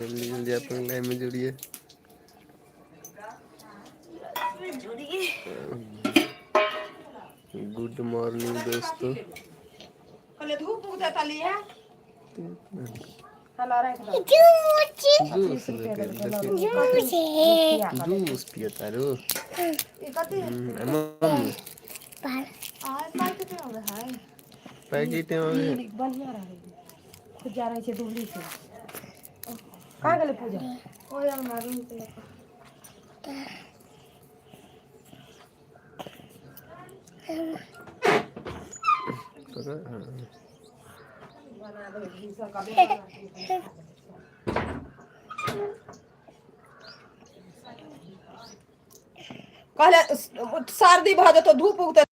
जल्दी जल्दी अपन लाइव में जुड़िए। गुड मॉर्निंग दोस्तों। कहले धूप उग देता लिया हला राखि दो। जूस 25 रुपया लेके देलकै। देखिए, लऽ जूस पियता रो। ई कथी? मम्मी। आ पैकेट मे है। पैकेट में। ई बढ़िआँ रहै, खुजा रहै छै दुबली से। कहाँ गेलै पूजा? ओहि अंगना रूम। पकड़, हाँ। बना देबै भिनसर कऽ खा लेबै। कहले सर्दी भऽ जेतौ, धूप उगतै।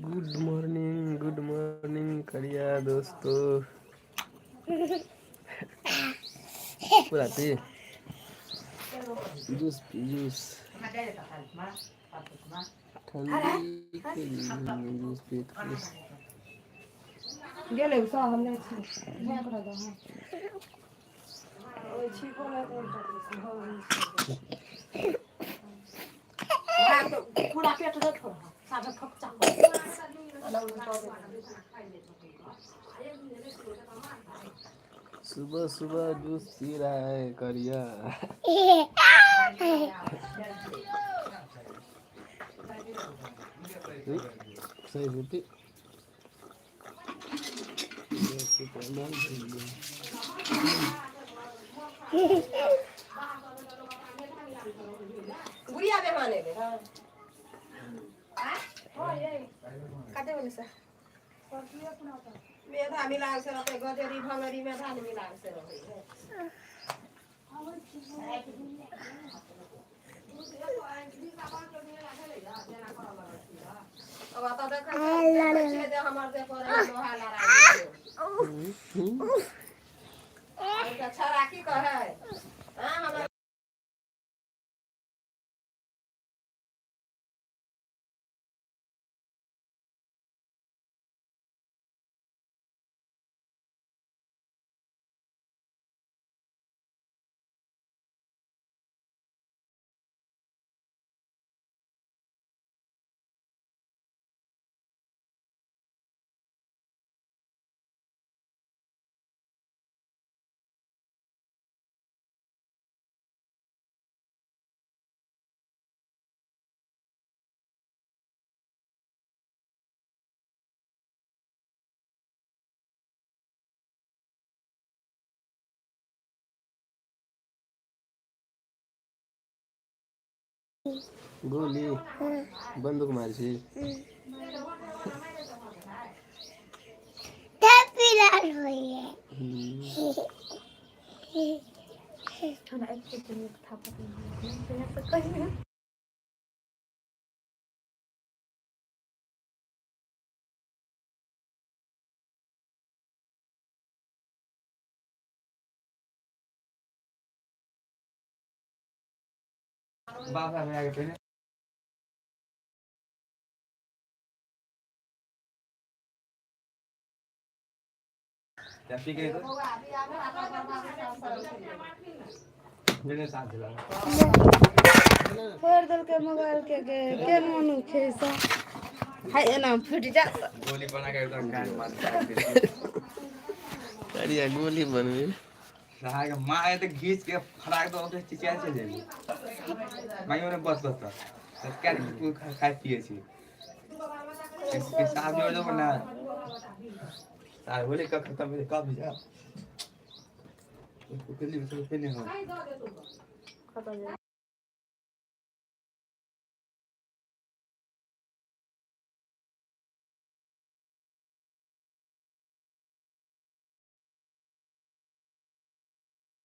गुड मॉर्निंग, गुड मॉर्निंग करिया दोस्तों। पूरा पी, जूस पी, जूस। ठंडी के दिन में जूस पिए तो गेलै सब, हम जाइ छी। ओकरा दहऽ ओहि छिपो पूरा पेट देखो, साढ़े फकचा। सुबह सुबह जूस पी रहा है करिया। सही से पी। गुड़िया बेहान एलै हँ। कते बजे से मेधा मिलाल से रहतै, गजेरी भंगरी मेधा ने मिलाल से रहै है। अब तऽ देखै छियै जे हमर जे करै लोहा लड़ाइ। छड़ा की कहै हँ हमर। गोली बंदूक मारै छी। हमरा एतेक नीक थापत नहि। बाबा भैया के पहिने पी के साथ। फोड़ि देलकै मोबाइल के गे, के मोनू छै सब हाय, एना फुटि जायत। गोली बना के एकदम कान मार। करिया गोली बनबे। के माँ आए तऽ घीच के फराक दऽ ओते चिचिया चलि जेबी। माइयो ने बस बस तऽ क्या तू खाइ पिए छी साफ जोड़ देबो ना। सार होले कब खत्म भेलै, कब जा पेली पेली। हम खतम।